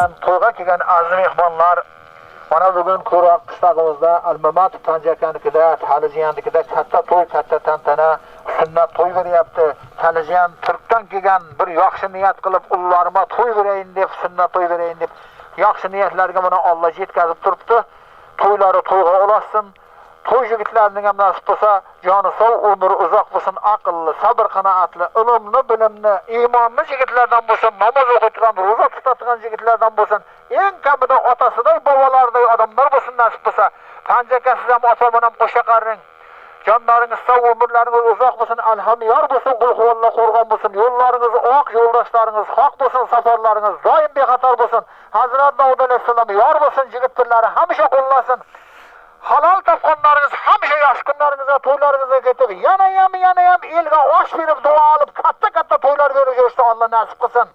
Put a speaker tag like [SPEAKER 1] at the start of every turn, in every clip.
[SPEAKER 1] kelgan, to'yga kelgan aziz mehmonlar, mana bugun Ko'roq qishlog'imizda Almamatov Panjakanikida, Talijiyannikida katta to'y, katta tantana, sunnat to'y beryapti. Talijiyan Turkdan kelgan bir yaxshi niyat qilib, ullarimga to'y berayin deb, sunnat to'y berayin deb, yaxshi niyatlarga mana Alloh yetkazib turibdi. To'ylari to'yga ulashsin. To'y yigitlarining ham nasib bo'lsa, joni sog', umri uzoq bo'lsin, aqlli, sabr qanoatli, ilmli, bilimli, iymonli yigitlardan bo'lsin, namoz o'qiydigan, ro'za tutadigan yigitlardan bo'lsin, eng kamida otasiday, bobolariday odamlar bo'lsin nasib bo'lsa. Panji aka siz ham ota bilan qo'sha qaring. Jonlaringiz sog', umrlaringiz uzoq bo'lsin, alhamyor bo'lsin, qul huvalloh qo'rg'on bo'lsin, yo'llaringiz oq, yo'ldoshlaringiz haq bo'lsin, safarlaringiz doim bexatar bo'lsin. Hazrat Davud alayhissalom yor bo'lsin, yigitlarni hamisha qo'llasin. Halol topganlaringiz hamisha yaxshi kunlaringizga, to'ylaringizga ketib, yana ham, yana ham elga osh berib, duo olib, katta-katta to'ylar berib yurishni Alloh nasib qilsin.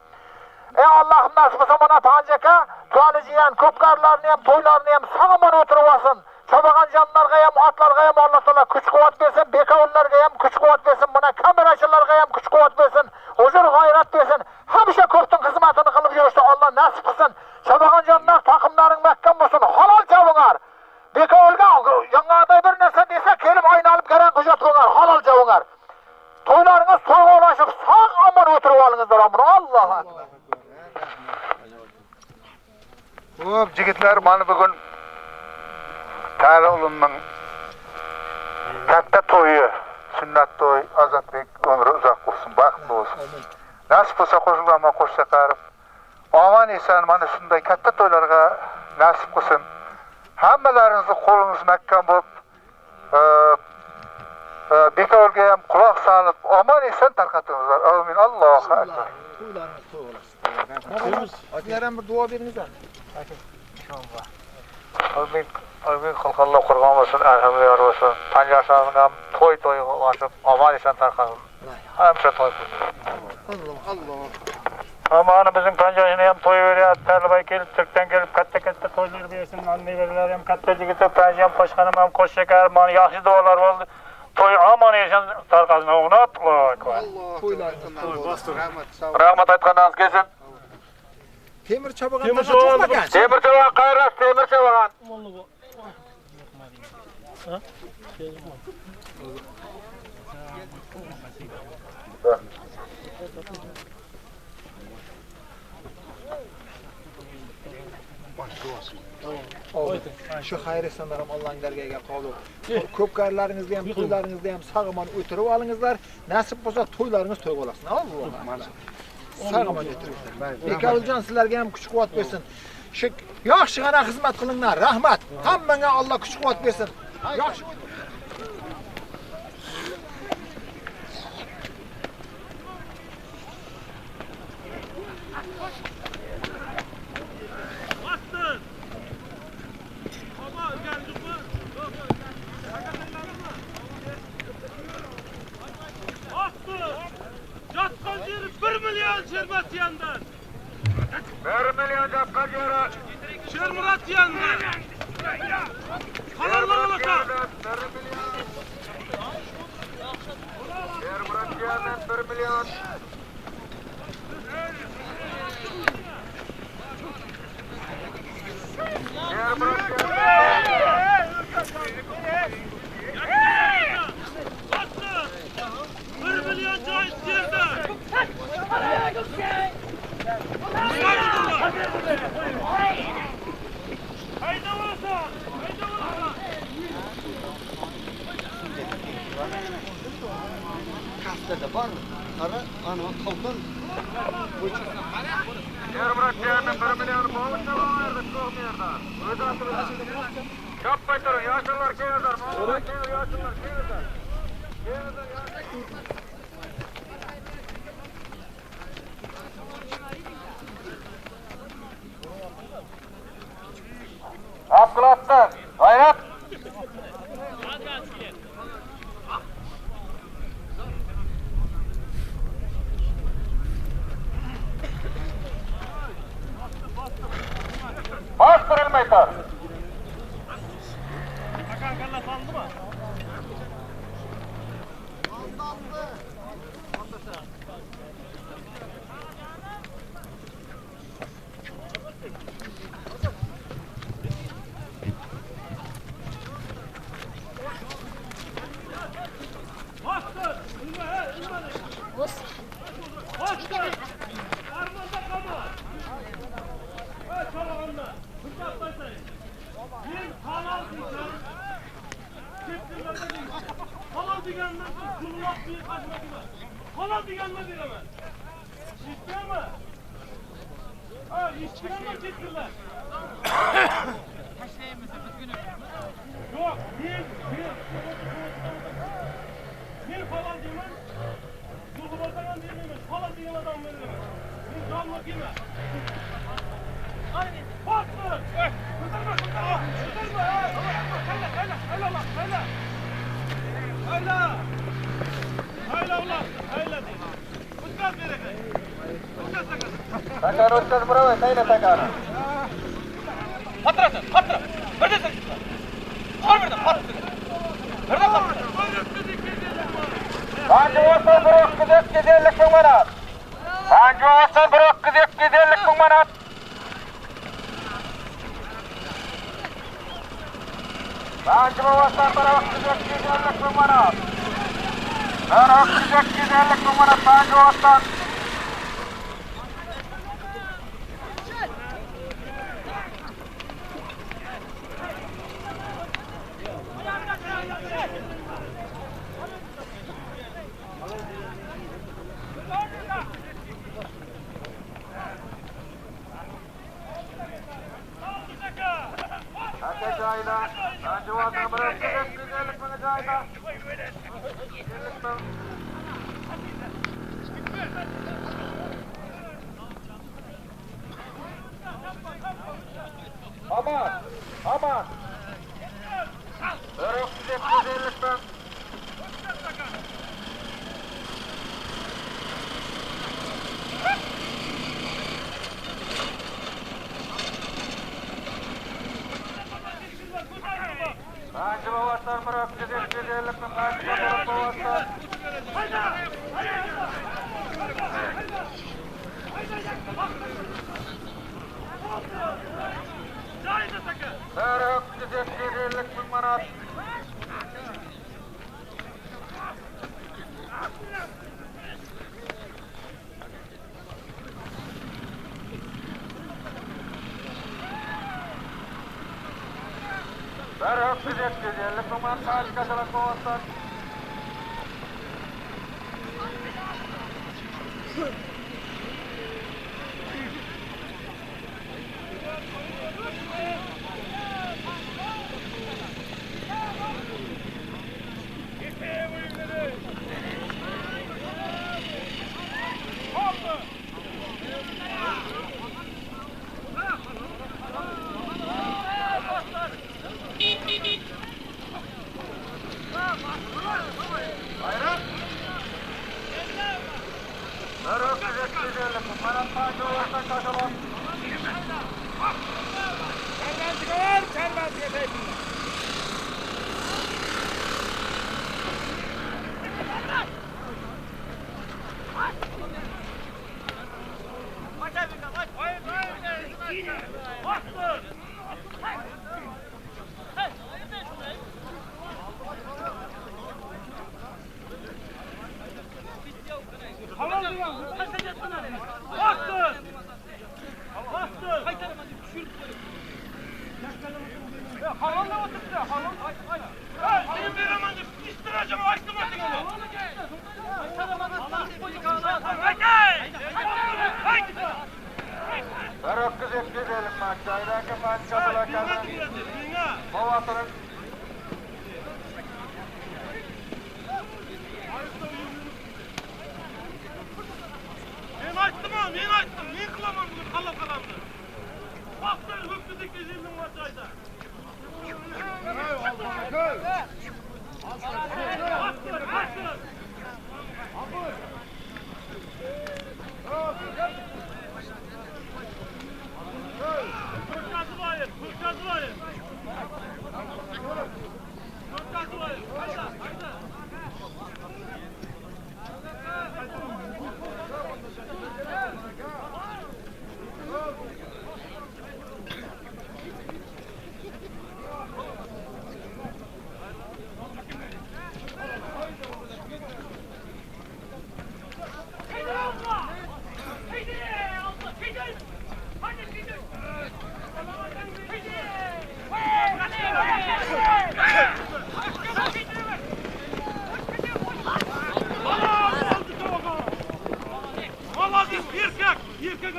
[SPEAKER 1] Ey Allohim nasib qilsa, mana Panji aka, Tualijiyan ko'pkarlarni ham, to'ylarni ham sog'-omon o'tirib olsin. Chabag'an jonlarga ham, otlarga ham Alloh taolo kuch-quvvat bersin, bekovullarga ham kuch-quvvat bersin, mana kamerachilarga ham kuch-quvvat bersin, huzur g'ayrat bersin. Hamisha ko'pning xizmatini qilib yurishni Alloh nasib qilsin. Chabag'an jonlar taqimlaring mahkam bo'lsin, halol chabinglar. Bekovulga yangiday bir narsa desa, kelib aylanib garan hujjat qo'yinglar, halol chabinglar. To'ylaringiz to'yga ulashib, sog' omon o'tirib olingizlar, Allohu akbar.
[SPEAKER 2] Xo'p, yigitlar, mana bugun Tali ulimning katta to'yi, sunnat to'y, Ozodbek umri uzoq bo'lsin, baxtli bo'lsin. Nasib bo'lsa qo'shilganman, qo'shsa qarib, omon eson mana shunday katta to'ylarga nasib qilsin. Hammalaringizni qo'lingiz mahkam bo'lib, bekorga ham quloq solib, omon eson tarqatingizlar. Amin. Allohu akbar.
[SPEAKER 3] To'ylaringiz to'y bo'lsin. Sizlar ham bir duo beringizlar.
[SPEAKER 1] Inshaalloh. Amin. Amin. Xalq Alloh qo'rg'on bo'lsin, alhamdulillah bo'lsin. Panjashaning ham to'y to'yga ulashib, omon eson tarqasin. Hamisha to'y qilsin.
[SPEAKER 3] Alloh, Alloh.
[SPEAKER 1] Aman bizim Panjashini ham to'y beryapti. Tarlabay kelib, Turkdan kelib katta-katta to'ylar bersin. Anneler ham katta yigitlar, Panji ham qo'shqanim ham qo'shshakar, mana yaxshi duolar bo'ldi. To'y omon eson tarqasin. Allohu akbar.
[SPEAKER 3] To'ylaringiz to'y bo'lsin.
[SPEAKER 2] Rahmat, sog'
[SPEAKER 1] Rahmat aytganlaringiz kelsin.
[SPEAKER 3] Temir chabag'an
[SPEAKER 4] Temir
[SPEAKER 3] taqa
[SPEAKER 4] chabag'an
[SPEAKER 3] cho'qmagan.
[SPEAKER 1] Temir chabag'an qayras, temir chabag'an.
[SPEAKER 3] Shu xayr ehsonlar ham Allohning dargohiga qabul. Ko'pkarlaringizga ham, to'ylaringizda ham sog' omon o'tirib olingizlar. Nasib bo'lsa to'ylaringiz to'y bo'lsin. Alloh. Sog' omon o'tiringlar. Bekovuljon sizlarga ham kuch-quvvat bersin. Shu yaxshigina xizmat qilinglar. Rahmat. Hammangga Alloh kuch-quvvat bersin. Yaxshi
[SPEAKER 4] Jatqan jeri 1 million Shermatyandan.
[SPEAKER 1] 1 million jatqan jeri
[SPEAKER 4] Shermuratyandan. Halollar olasa.
[SPEAKER 1] 1 million. Shermuratyandan 1 million.
[SPEAKER 4] Bastır. 1 million joy yerda. Hayda olasa. Hayda olasa.
[SPEAKER 5] Kastada bormi? Qara, ana tog'dan
[SPEAKER 1] Shermuratyandan 1 million Chopmay turing, yoshlar kelinglar, yoshlar kelinglar. Kelinglar, yoshlar. Abdulatdi, G'ayrat. Bostirilmay tur.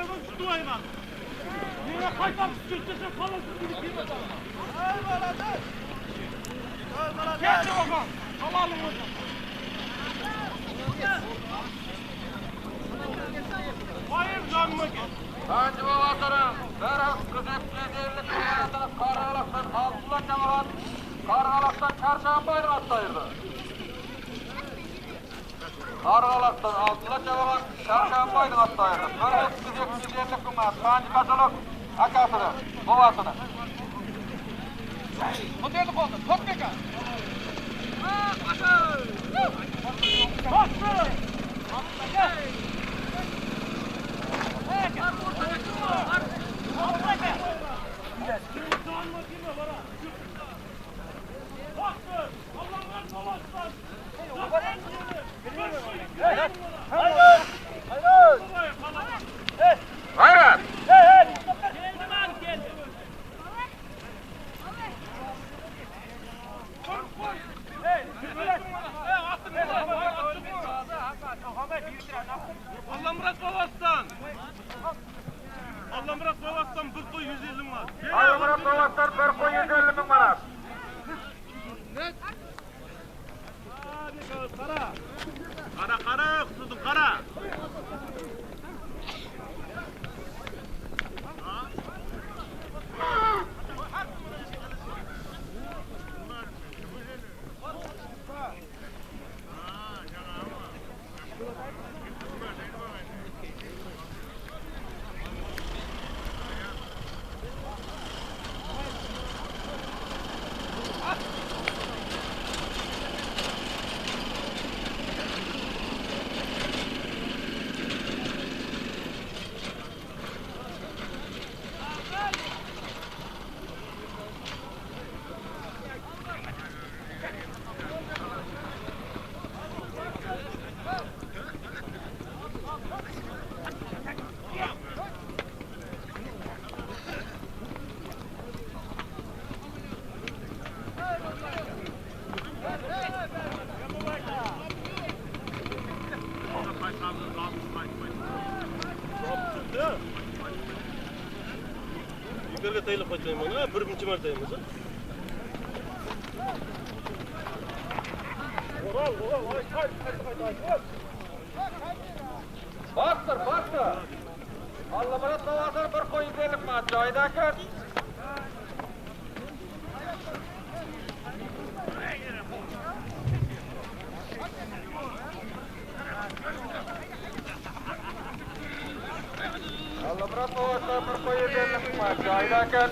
[SPEAKER 4] berseň sütüň aýman. Ýene gaýtaryp süt desem halal sütüni girmez agzyma. Aý malades. Aý malades. Geldi oglum. Halalyň bolsun. Baýym janyma gel.
[SPEAKER 1] Sanjy babasynyň bir 48 50 manadyny Gargalakdan Abdylla jemagat Gargalakdan Çarşambaýyň atly aýyrdy. Gargalakdan Abdylla jemagat Çarşambaýyň atly aýyrdy. Bir 38 50 manat Sanjy Kaşalak akasyny, babasyny. Gaýrat!
[SPEAKER 4] Allamyrat babasdan. Allamyrat babasdan bir goý 150 manat.
[SPEAKER 1] Allamyrat babasdan bir goý 150 müň manat.
[SPEAKER 4] Kara kara tutuň kara. Yukarıga taylap qo'yayman, ha, birinchi marta emas.
[SPEAKER 1] Bastır, bastır. Allamyrat babasdan bir goý 150 manat joýda kir. Allamyrat babasdan bir goý 150 manat joýda kir.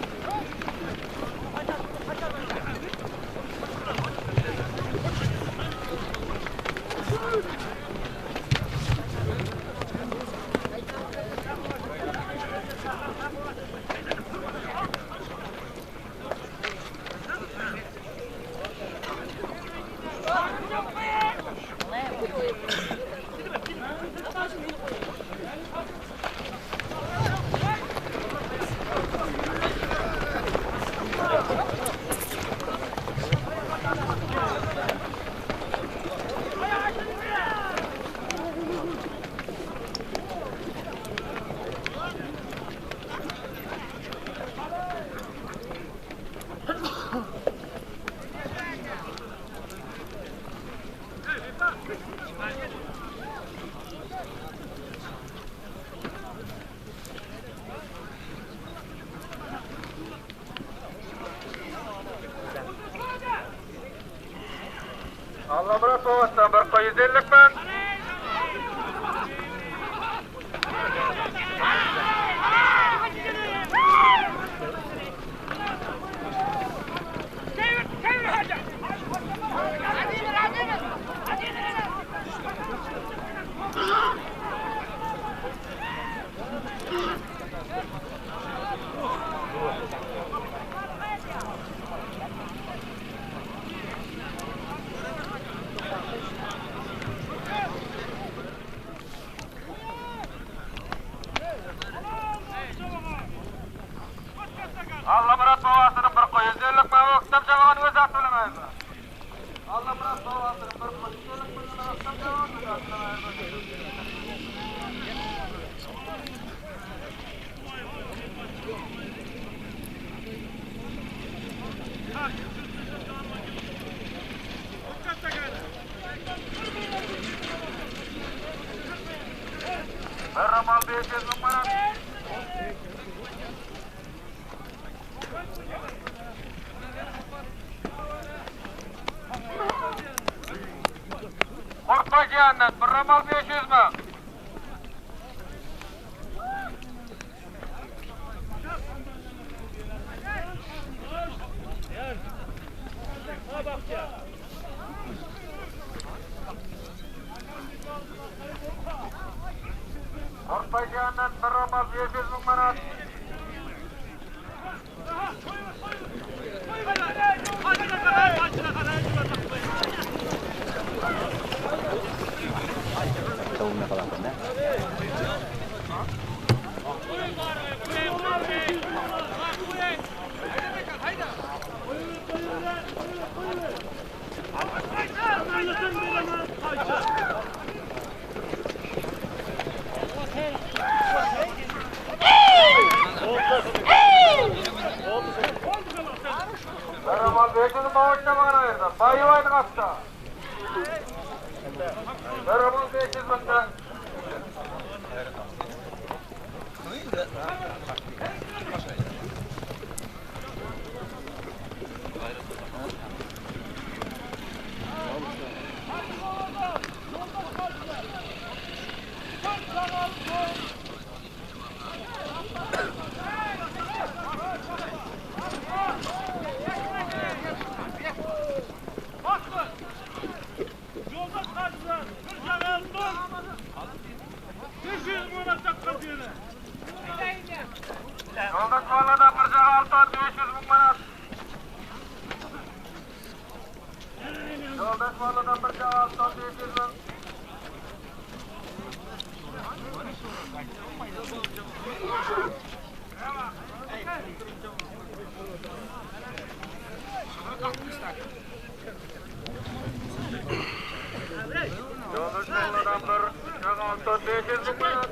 [SPEAKER 1] Allamyrat babasdan bir goý 150 manat.
[SPEAKER 2] Bir romal 500 müň manat. Korkma jiyandan bir romal 500 müň. Korkma jiyandan bir romal 500 müň manat. Bir romal 500 müň bağışlamagan ayırdı. Bayı aydıń atsa. Bir romal 500 müňden.
[SPEAKER 4] Yoldaş kaçtılar. Bir canı 500 manat çatkan diýene.
[SPEAKER 2] Yoldaş Valladan bir jaga altı 500 müň manat. Yoldaş Valladan bir jaga altı 500 müň. Yoldaş Valladan bir jaga altı 500 müň manat.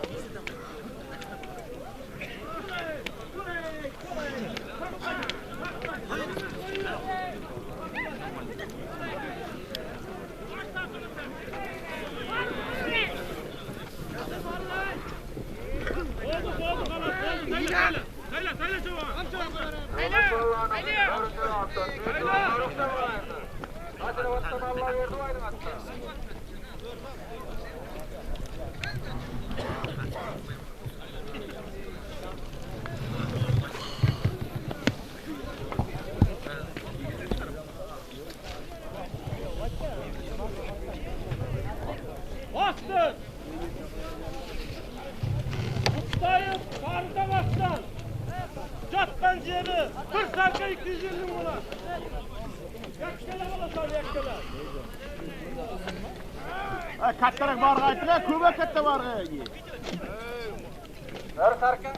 [SPEAKER 4] Oldu oldu kalan oldu. Söyle söyle. Söyle söyle
[SPEAKER 2] Yoldaş Valladan bir jaga altı 500 müň. Hadi Allah verdi aydın atsa.
[SPEAKER 4] Bastır. Mustayev Sarıdağ'dan. Jatkan jeri bir sarka 250 manat. Yakkala bolasan yakkala.
[SPEAKER 6] Kattaroq borg'a aytdilar, ko'p katta borg'a.
[SPEAKER 2] Bir sarka.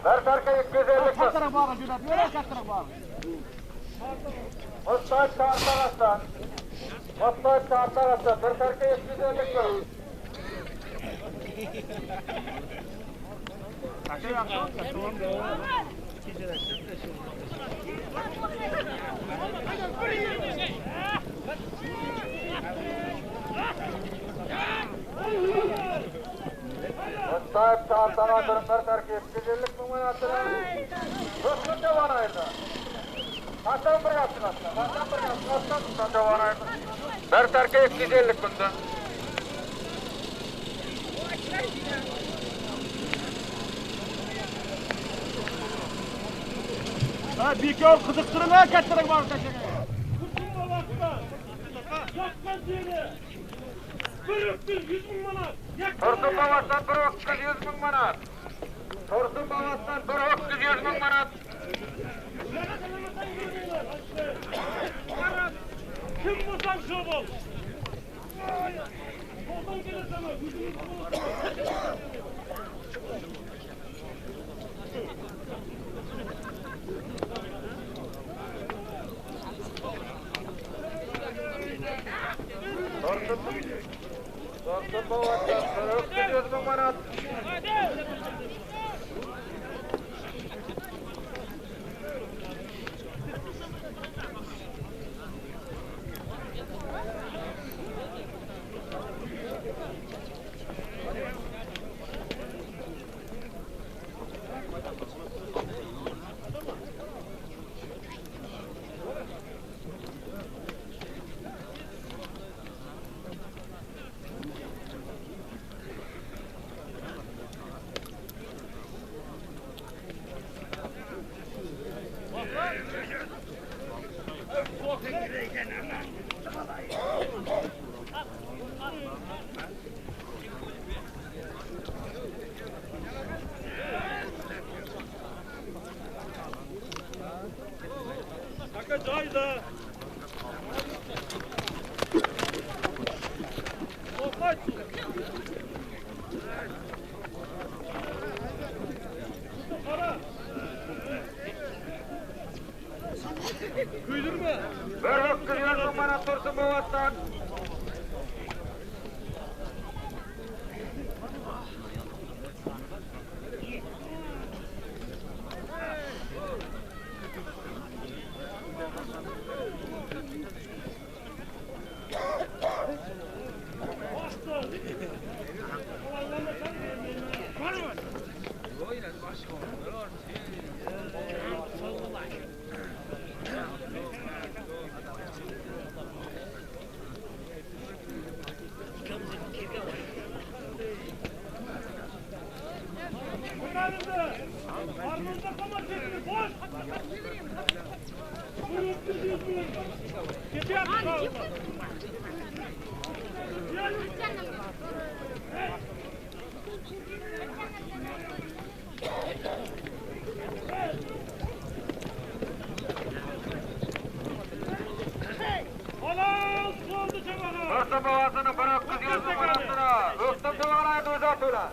[SPEAKER 2] Bir sarka 250 müň.
[SPEAKER 6] Kattaroq borg'a jo'natinglar, kattaroq borg'a.
[SPEAKER 2] Mustayev Sarıdağ'dan. Mustayev Sarıdağ'dan bir sarka 250 müň. Mustayev Sarıdağ'dan bir sarka 250 müň manat. Dursun jawan ayırdı. Hasan bir yapsın aslan. Hasan bir yapsın aslan. Dursun jawan ayırdı. Bir sarka 250 müňden.
[SPEAKER 6] Ha, bekor qiziqtirma, kattaroq borg'a tashlagan.
[SPEAKER 4] Kurtun babasından. Jatkan jeri bir öküz 100 ming manat.
[SPEAKER 2] Tursun babasından bir öküz 100 müň manat. Tursun babasından bir öküz 100 müň manat.
[SPEAKER 4] Kim bolsaň şo bol. Koldan gelirsen gücüňiz bolsun.
[SPEAKER 2] Dursun babasından bir öküz 100 müň manat.
[SPEAKER 1] babasynyň bir öküz 100 müň manatyna ökden töwir aýyrdy özi atyla.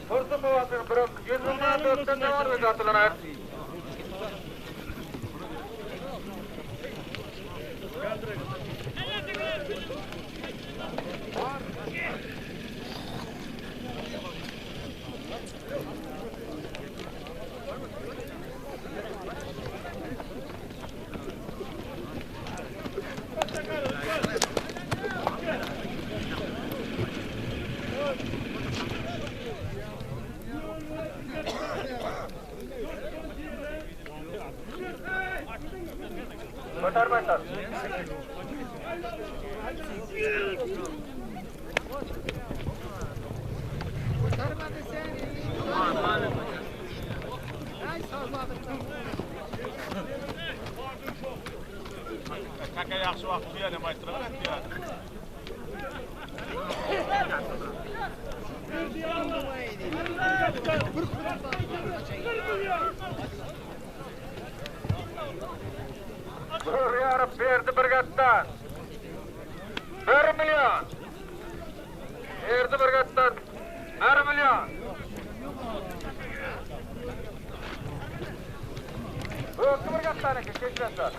[SPEAKER 1] Tursun babasynyň bir öküz 100 müň manat ökden töwir özi atylan aýyrdy. Götermezler.
[SPEAKER 6] Taka ýagşy wagt tuýan hem aýtdylar, tuýan.
[SPEAKER 1] Bir ýaryp berdi bir gatdan. 1 million. Berdi bir gatdan. 1 million. Ökü bir gatdan eken, keçirenler.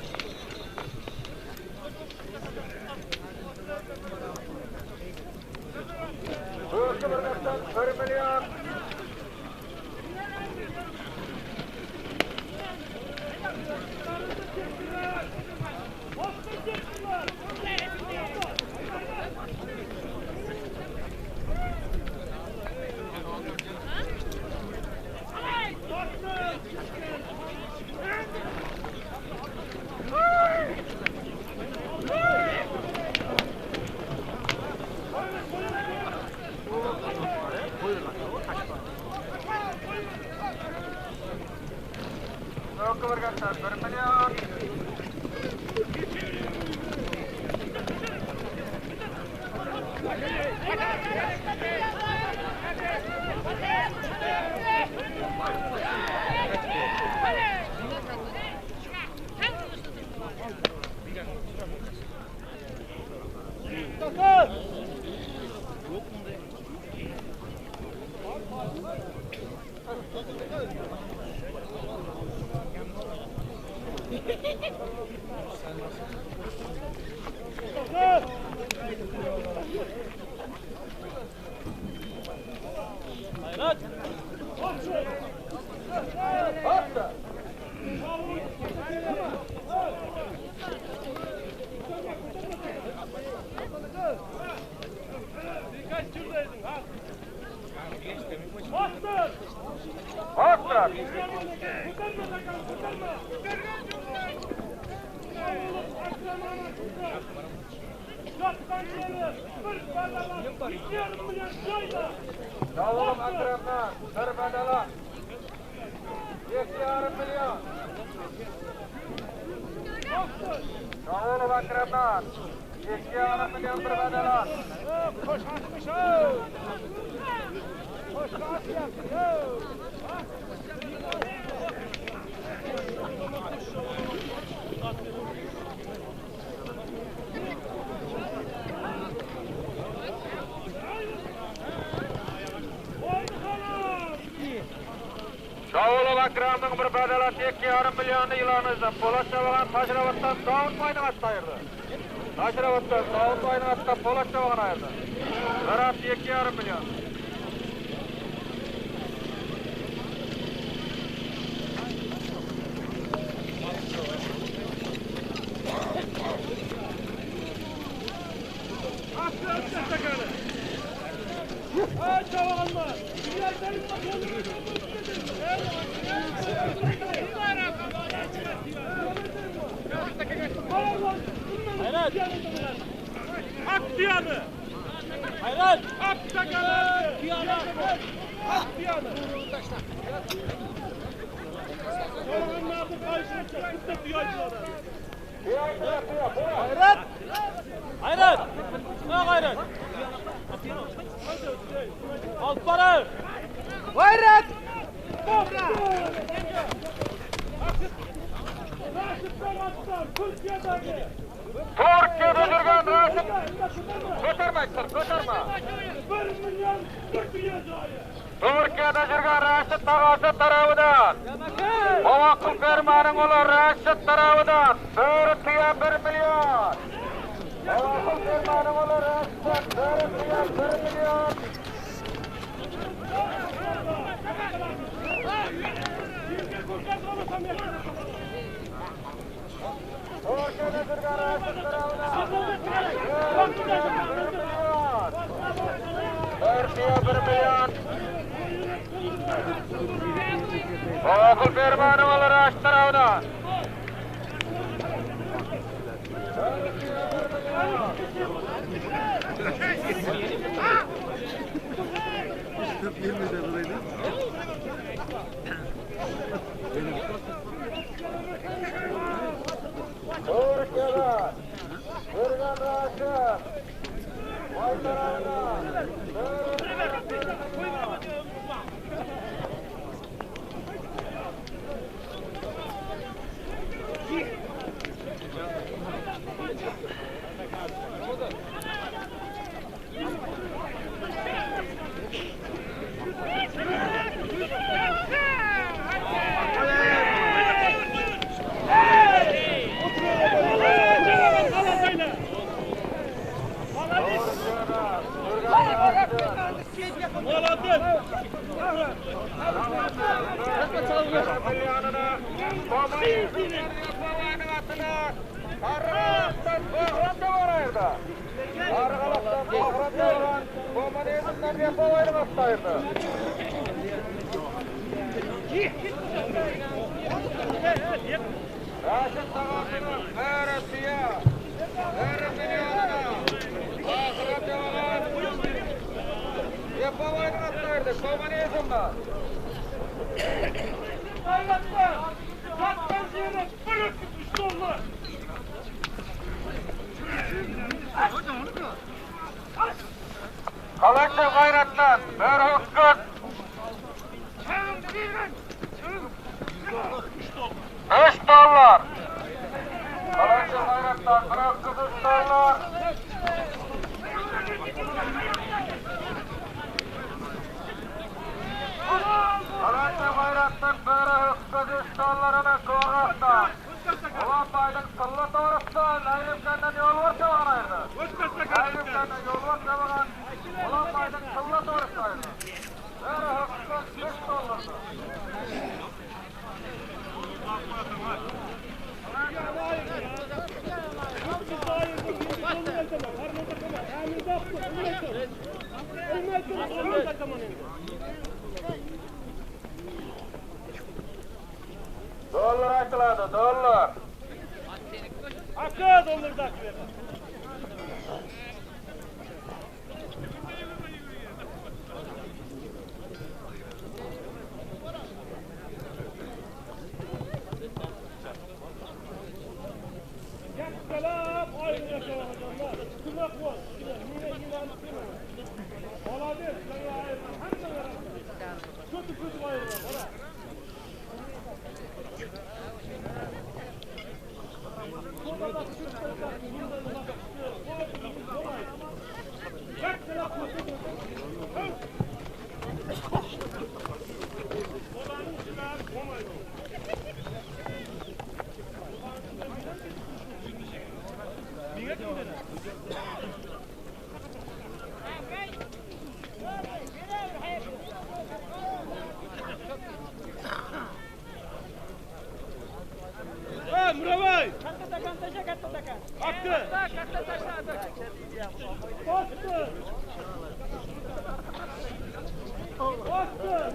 [SPEAKER 1] Ökü bir gatdan 1 million. Ökü bir gatdan 1 million. Bastır! Davulum Akram'dan bir badala. 2,5 million. Davulum Akram'dan 2,5 million bir badala. Davulum Akram'ın bir badalası 2,5 milyonu ilanı Polat Çabagan Taşravat'tan Davut Bay'ın atı ayırdı. Taşravat'tan Davut Bay'ın atı Polat Çabagan ayırdı. Bir at 2,5 milyon.
[SPEAKER 4] Ak piyanı. Hayret. Ak takalı. Ak piyanı.
[SPEAKER 6] Hayret! Hayret! Ne hayret? Al para!
[SPEAKER 3] Hayret!
[SPEAKER 4] Türkiye'deki.
[SPEAKER 1] Türkiýede jürgen Raşit göterme aýtdyr, göterme. Türkiýede jürgen Raşit tagasy tarabydan. Mowakul fermanyň olar Raşit tarabydan. Böri tuýa 1 million. Mowakul fermanyň olar Raşitden böri tuýa 1 million. Okul Fermanowalar aştarawda. Türkiye'de Gürgen Raşit Baytarağına Raşit Tagasynyň Böresiýe, Böre milyonyna, Ahyret ýolan, Ýepawaýnyň atlaýyrdy, kommunizmden.
[SPEAKER 4] Sattan ýere bir ötmüş dollar.
[SPEAKER 1] Kalança gaýratdan, Böre hukuk, 3 dollar. Kalança gaýratdan, bir hukuk 3 dollar. Kalança gaýratdan, Böre hukuk 3 dollaryna kogatdan. Ulan baýdyň sylla torusda, Laýlymkandan ýol var çaban aýyrdy. Laýlymkandan ýol var çaban, Ulan baýdyň sylla torusda aýyrdy. Böre hukuk 3 dollardy. Dollar aýtylady, dollar.
[SPEAKER 4] Aka dollar da Muravay! Aktı! Bastı! Bastı!